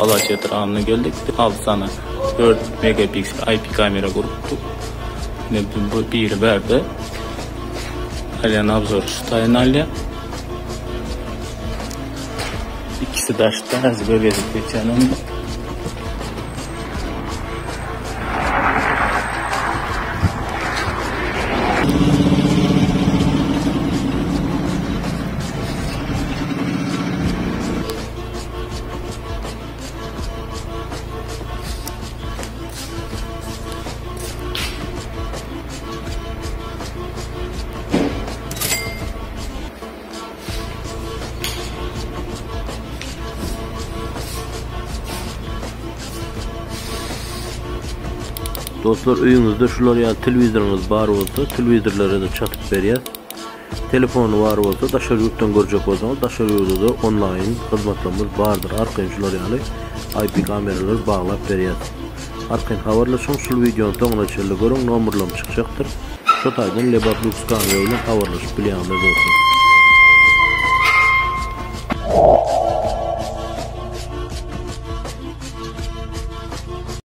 Alaç etrabyna geldik. 6 sany 4 megapiksel IP kamera gurupdyk. Ine bu biri bärde. Alýan obzor şu taýyn alýar. İkisi daşda, häzir görkezip geçýän onu. Dostlar öýüňizde şular ýaly telewizoryňyz bar bolsa, telewizorlara-da çatyp berýäs. Telefony bar bolsa daşary ýurtdan görjek bolsaňyz daşary ýurda-da onlaýyn hyzmatlarymyz bardyr arkaýyn şular ýaly IP kameralary baglap berýäs. Arkaýyn habarlaşyň şul wideony soňuna çenli görüň nomerlarym çykjakdyr. Şo taýdan Lebap Lux kamera bilen habarlaşyp bilýäňizler dostlar.